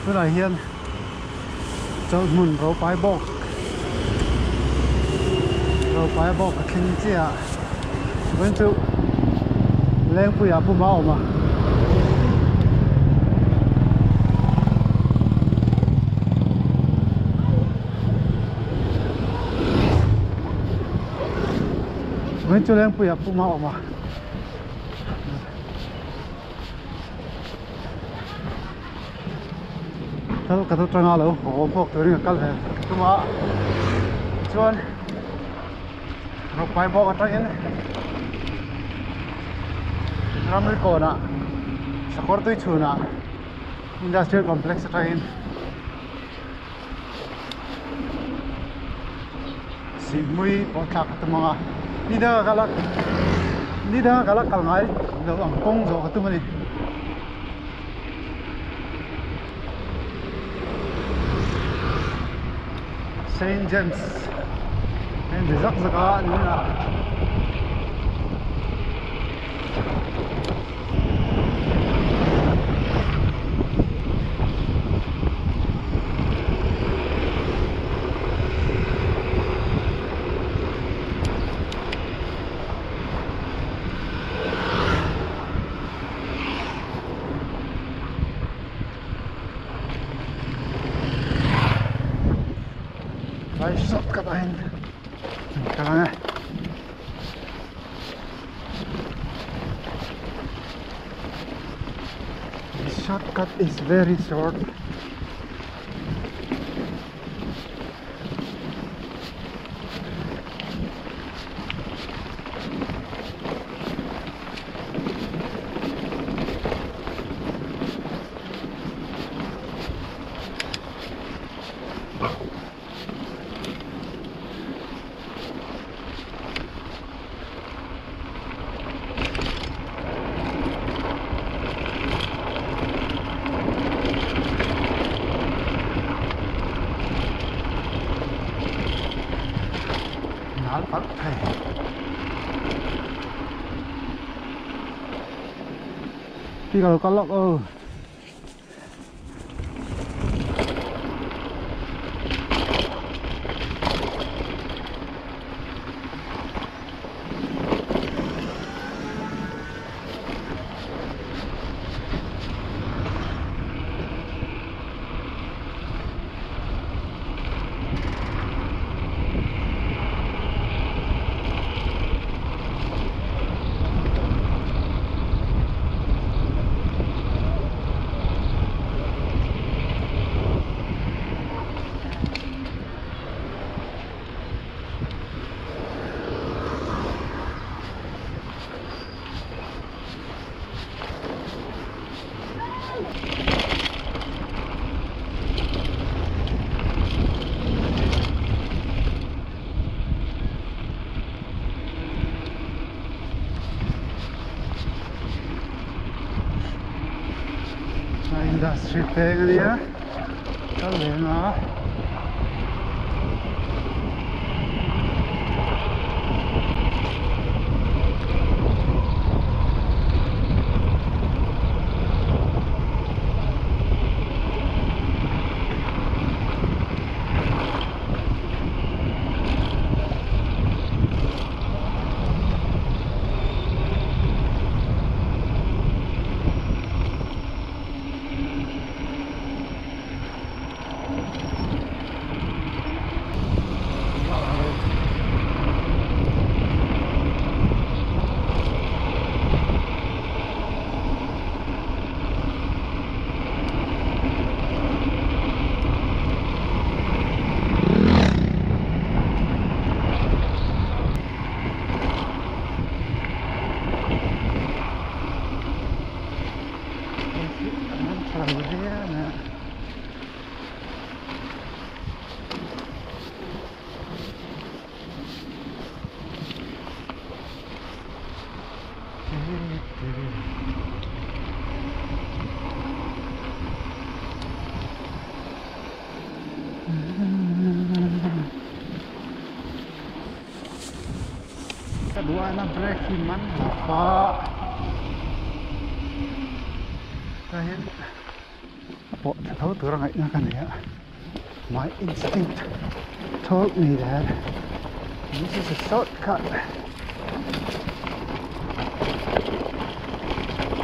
Tunah hian chawlhhmun ropai bawk ropai bawk a thleng chiah a vawiin chu lengpuiah puma a awm a. Vawiin chu lengpuiah puma a awm a. Kal ka atanga lo haw hawk turin ka kal ve tum a tichuan rawkpai bawk atangin ramri kawnah sakawr tui chhunah industrial complex atangin Sihmui pawh thlak ka tum ang a ni danga ka la ni danga ka la kal ngai lo ang kawng zawh ka tum a ni. Saint James a inti zak zak a ni a. Vai shortcut ah hian kal ang e. The shortcut is very short. Nal palh thei. Khi ka lo kal lawk aw. Industry peng a nia kal leh ang a. Ka duh aina brake hi man lo va. Tlai hian a pawh tha tho tur a ngaihna ka nei a, my instinct told me that this is a shortcut.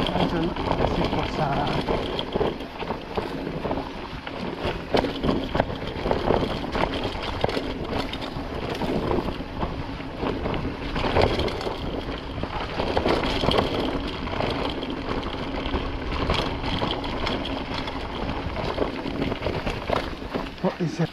Tlai chuan a si pawh sa a. What is it?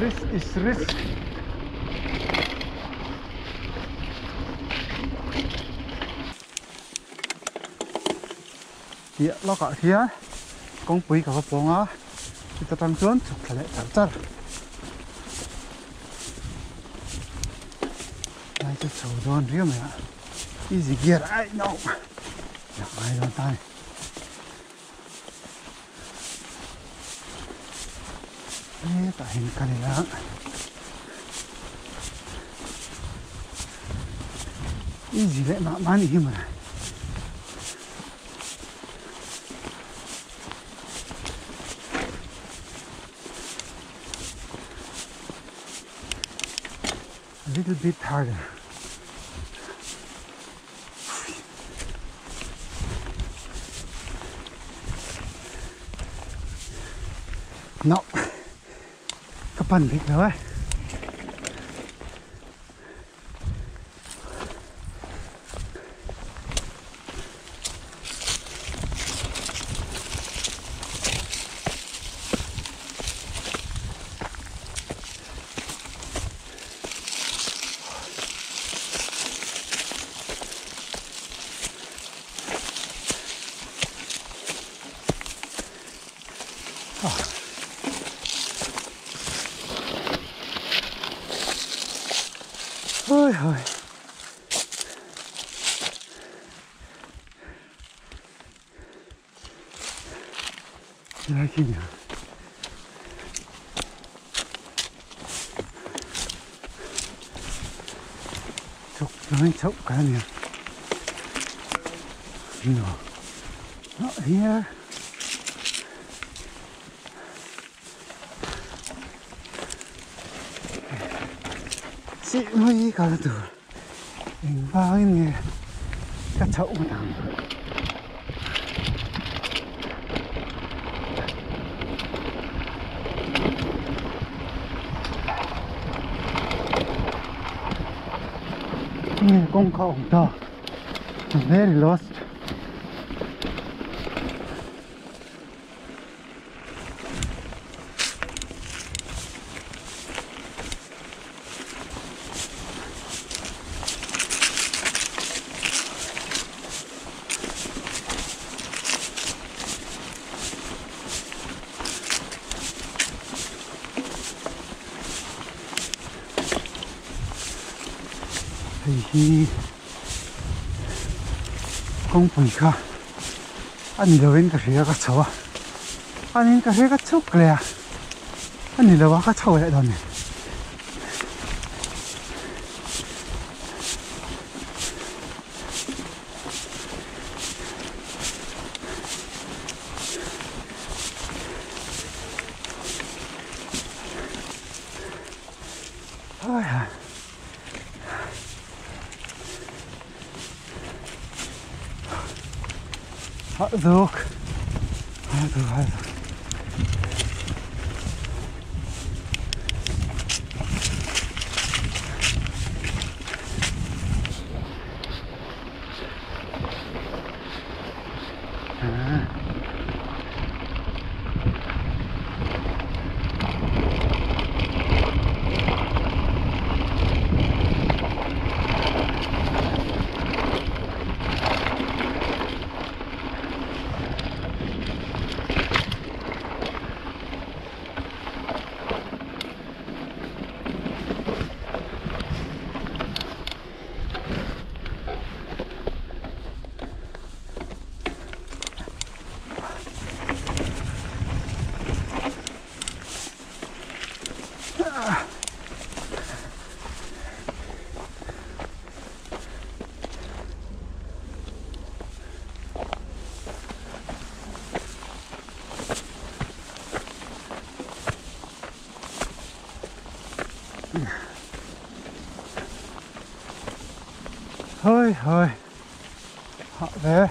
Risk is risk. Piah lawkah hian kawngpui ka va pawng a, chuta tang chuan chhuk thla leh char char. Lai chu chho dawn riau mai a, easy gear aih no nak ngai dawn ta a ni. Hetah hian kal ila easy leh mah mah a nih hi mawle. A little bit harder. No. Ka pan bik lo e. Ôi ôi. Lai khi nhỉ. Chụp rồi chụp cái này. No. Not here. Chị mới có từ mình vào cái nghề các chậu mà thằng nghe con không to. I'm very lost. Hei hi kawngpui kha a ni lovin ka hria ka chho a, a niin ka hria ka chhuk leh a, a ni lo a ka chho leh dawn a ni. Hah zawk hah zawk hah zawk. Hoi hoi hah ve.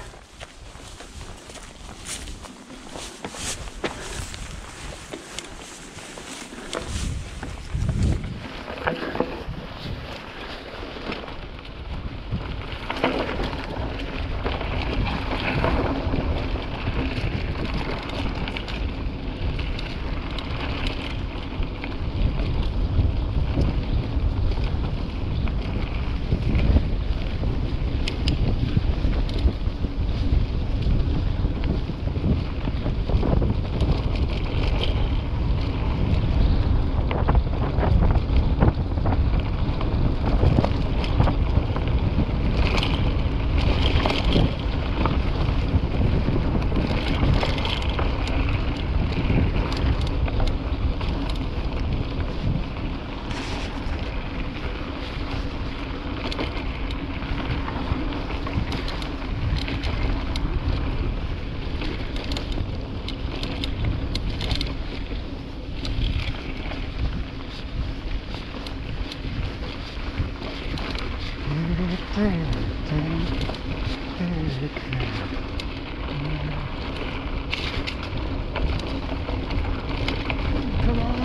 Come on!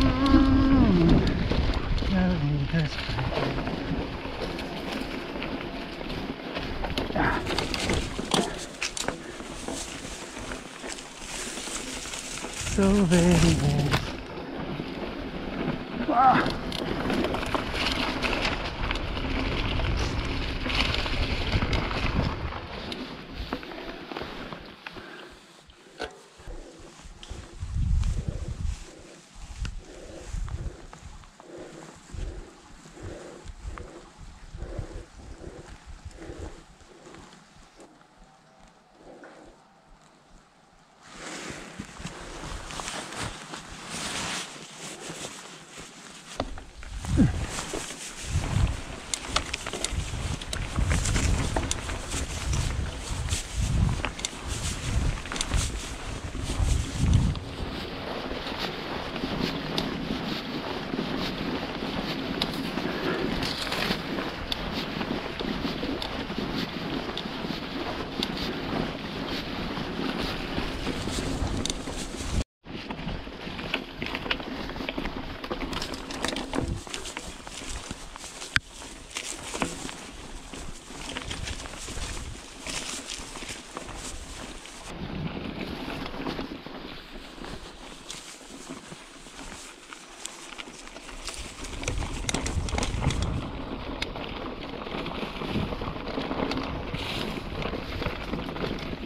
This so very bad. Ah.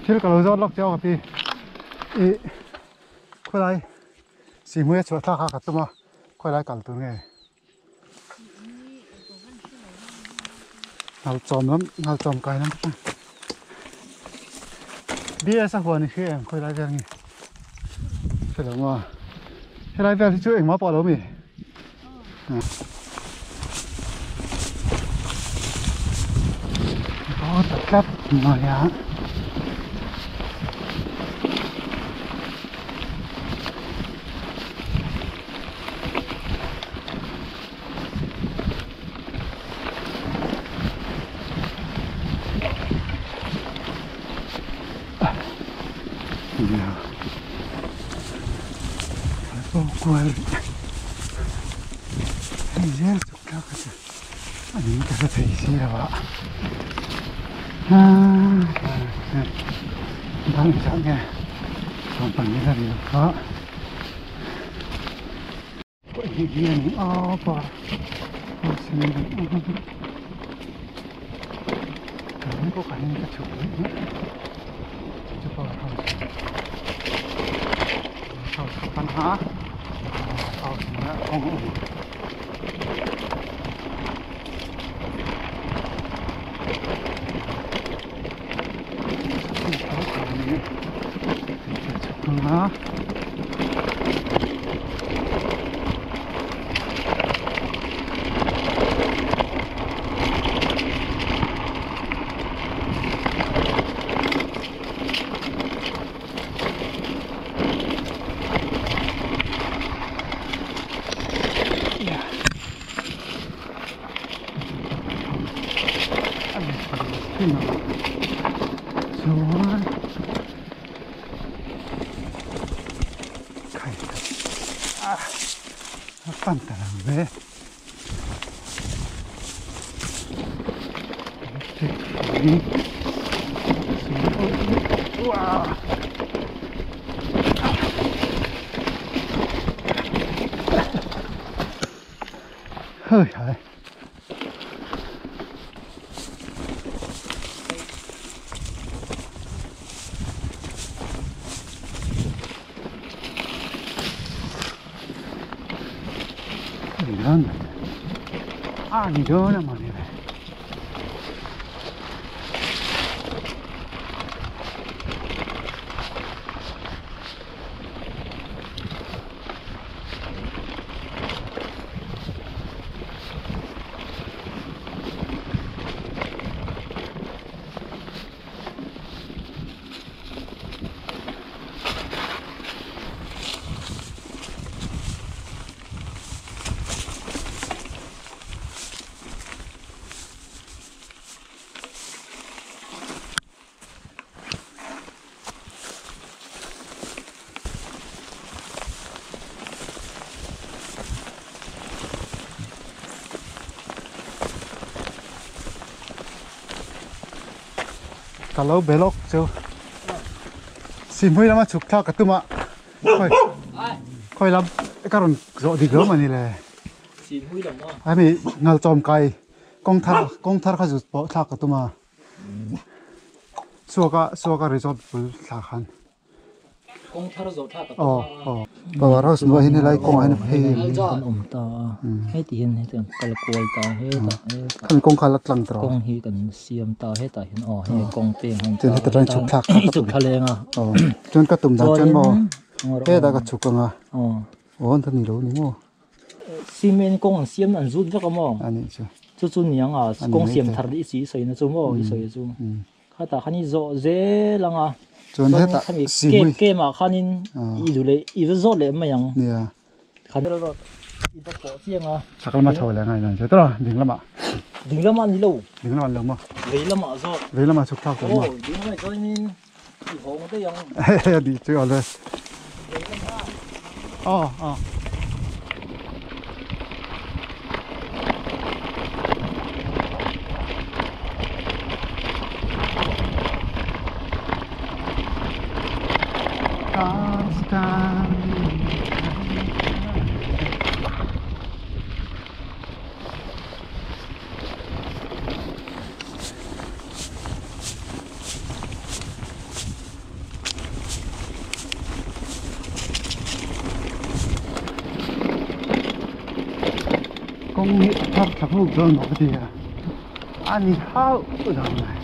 Thil ka lo zawt lawk chiang a pi ih khawilai sihhmui a chhuah thlak a ka tum a khawilai kal tur nge ngal chawm lam ngal chawm kai lam te BS a huan i hria em khawilai vel nge hre lo maw helai vel hi chu engmah pawh a lo mi. Tlat mai a. Bo kual hei zel chuk thlak a chu a ning ka hre thei si lo a dang zah nge sawmpahnih la ri lo kha hei hi a ni a par kan pawh ka hian ka chhuk leh hmiah chu power house house ka pan a house hnuaiah kawng a awm chhuk ang a. Chuan khai a pan ta lo ve electric hrui hơi hời Ah, ni dawn a mawni le. Ka lo be lawk chu Sihmui lama chhuk thlak ka tum a khawi khawi lam ka rawn zawh dik lo mawni le hemi ngal chawm kai kawng thar kawng thar kha zut pawh thlak ka tum a suaka suaka resort bul thlak khan kawng thar zawh thlak ka tum a power house hnuai hian helai kawngah hian phei an awm ta a heti hian heti an kal kual ta hetah hetah khami kawng kha la tlang tawh kawng hi kan siam ta hetah hian aw hei kawng peng han chuan heta tang chhuk thlak kha ka chhuk thla leng a chuan ka tum dan chuan maw hetah ka chhuk ang a aw an ta ni lo ni maw cement kawng an siam an zut vek a maw a nih chu chu chu niang a kawng siam thar i si sawi na chu maw i sawi chu Khatah khan i zawh zel ang a. Chuan hetah khami kem kem ah khanin i duh leh i va zawt leh mai ang. Nia. Khan i va pawh chiang a. Chak lama chho leh ngai dan che tawh a ding lamah. Ding lamah ni lo. Ding lamah an lo maw? Vei lamah zawt. Vei lamah chhuk thlak tur maw? Aw ding lamah chuanin i hawng daih ang. Hehe a nih chu awle. Vei lamah. Aw aw. Kawng hi a thar tha vuk dawn maw ka ti a, a ni hauh lo mai.